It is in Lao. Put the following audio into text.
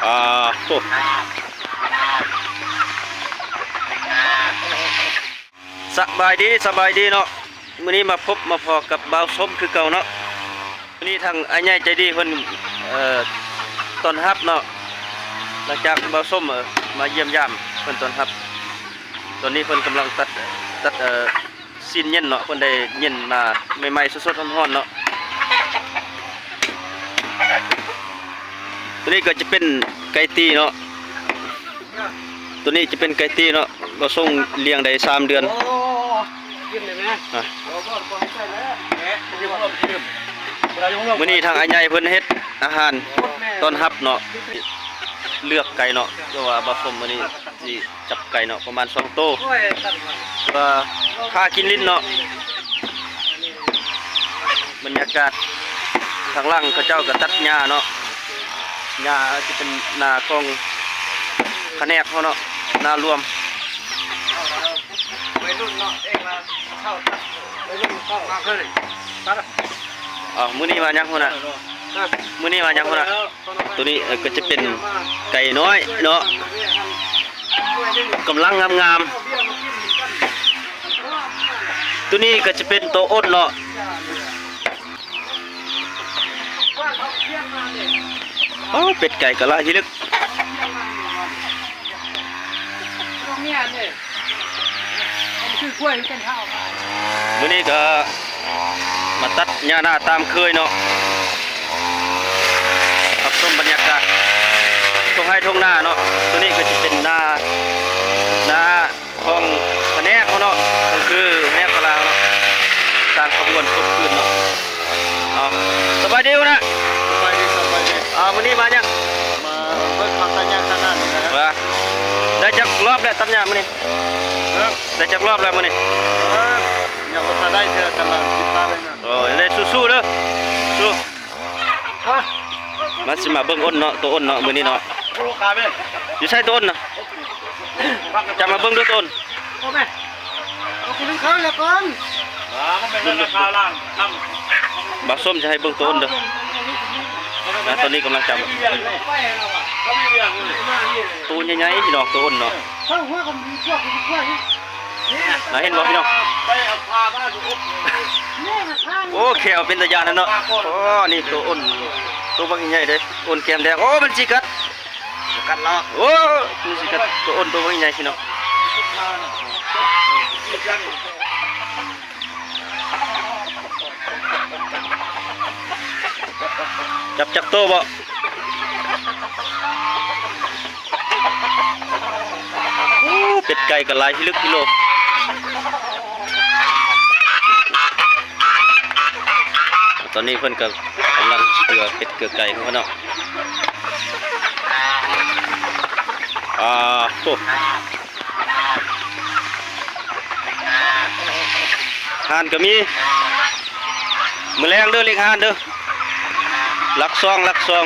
ອ່າ ໂອ້ ສະບາຍດີ ສະບາຍດີເນາະ. ມື້ນີ້ມາພົບມາພໍ້ກັບບ່າວສົມຄືເກົ່າເນາະ. ມື້ນີ້ທາງອ້າຍໃຫຍ່ໃຈດີເພິ່ນ ເອີ ຕ້ອນຮັບເນາະ. ຫຼັງຈາກບ່າວສົມ ເອີ ມາຢ້ຽມຢາມ ເພິ່ນຕ້ອນຮັບ. ຕອນນີ້ເພິ່ນກຳລັງຕັດ ຕັດ ເອີ ຊີ້ນເຢັນເນາະ, ເພິ່ນໄດ້ເຢັນມາໃໝ່ໆ ສົດໆ ຮ້ອນໆ ເນາະ. ຕົວນີ້ກໍຈະເປັນໄກ່ຕີເນາະ, ຕົວນີ້ຈະເປັນໄກ່ຕີເນາະ, ບ່າວສົມລ້ຽງໄດ້ສາມເດືອນ. ອ່ະ ມື້ນີ້ທາງອ້າຍໃຫຍ່ເພິ່ນເຮັດອາຫານຕ້ອນຮັບເນາະ, ເລືອກໄກ່ເນາະ, ເພາະວ່າບ່າວສົມມື້ນີ້ຊິ ຈັບໄກ່ເນາະ ປະມານສອງໂຕ. ວ່າ ຄາກິນຫຼິ້ນເນາະ. ບັນຍາກາດທາງຫຼັງເຂົາເຈົ້າກໍຕັດຫຍ້າເນາະ, ຫຍ້າຈະເປັນນາຂອງຂະແໜກເຮົາເນາະ, ນາລວມ. ເອົ້າ ມື້ນີ້ມາຫຍັງຫົວໜ້າ? ມື້ນີ້ມາຫຍັງຫົວໜ້າ? ຕົວນີ້ ເອີ ກໍຈະເປັນໄກ່ນ້ອຍເນາະ, ກຳລັງງາມໆ. ຕົວນີ້ກໍຈະເປັນໂຕອົນເນາະ. ໂອ້ ເປັດໄກ່ກໍຫຼາຍພິລຶກ. ມື້ນີ້ກໍມາຕັດຫຍ້ານາຕາມເຄີຍເນາະ, ຮັບຊົມບັນຍາກາດທົ່ງໄຮ່ທົ່ງນາເນາະ. ຕົວນີ້ກໍຈະເປັນນາ ນາຂອງພະແນກເຮົາເນາະ, ກໍຄືພະແນກພະລາເນາະ, ຕັ້ງຂະບວນຄົບຄືນເນາະ. ເອົາ ສະບາຍດີຫົວໜ້າ. ສະບາຍດີ ສະບາຍດີ. ອ່າ ມື້ນີ້ມາຫຍັງ? ມາເບິ່ງເຂົາຕັດຫຍ້າຂະໜາດນີ້ນະ. ວ່າ ໄດ້ຈັກລອບແລ້ວຕັດຫຍ້າມື້ນີ້? ຮະ? ໄດ້ຈັກລອບແລ້ວມື້ນີ້? ເອີ ຍັງບໍ່ທັນໄດ້ເທື່ອ, ກຳລັງຄິດວ່າໄດ້ນະ. ໂອ້ຍ ໄດ້ສູ້ໆເດີ ສູ້. ຮະ? ມາ ຊິມາເບິ່ງອົນເນາະ, ໂຕອົນເນາະ ມື້ນີ້ເນາະ. ໂອ້ ຂາແມ່ນ ຢູ່ໃສໂຕອົນນະ? ຈະມາເບິ່ງດູໂຕອົນ. ໂອ້ແມ່ ເອົາຄືນເຂົາແລ້ວກ່ອນ. ບ່າວສົມຈະໃຫ້ເບິ່ງໂຕອົນເດີ. ນະ ຕອນນີ້ກຳລັງຈຳ ໂຕໃຫຍ່ໆ ພີ່ນ້ອງ, ໂຕອົນເນາະ. ນະ ເຫັນບໍ່ພີ່ນ້ອງ? ໂອ້ ແຂ້ວເປັນຕາຢ້ານນະເນາະ. ໂອ້ ນີ້ໂຕອົນ ໂຕບັກໃຫຍ່ເດ້, ອົນແກ້ມແດງ. ໂອ້ ມັນຊິກັດ ກັດລອກ. ໂອ້ ມັນຊິກັດ. ໂຕອົນໂຕບັກໃຫຍ່ພີ່ນ້ອງ. ຈັບຈັກໂຕບໍ່? ໂອ້ ເປັດໄກ່ກໍຫຼາຍພິລຶກພິໂລ. ຕອນນີ້ເພິ່ນກໍກຳລັງເກືອເປັດເກືອໄກ່ເພິ່ນເນາະ. ອ່າ ໂອ້ ຫ່ານກໍມີ. ມື້ແລງເດີ ເລກຫ່ານເດີ. ຫຼັກສອງ ຫຼັກສອງ.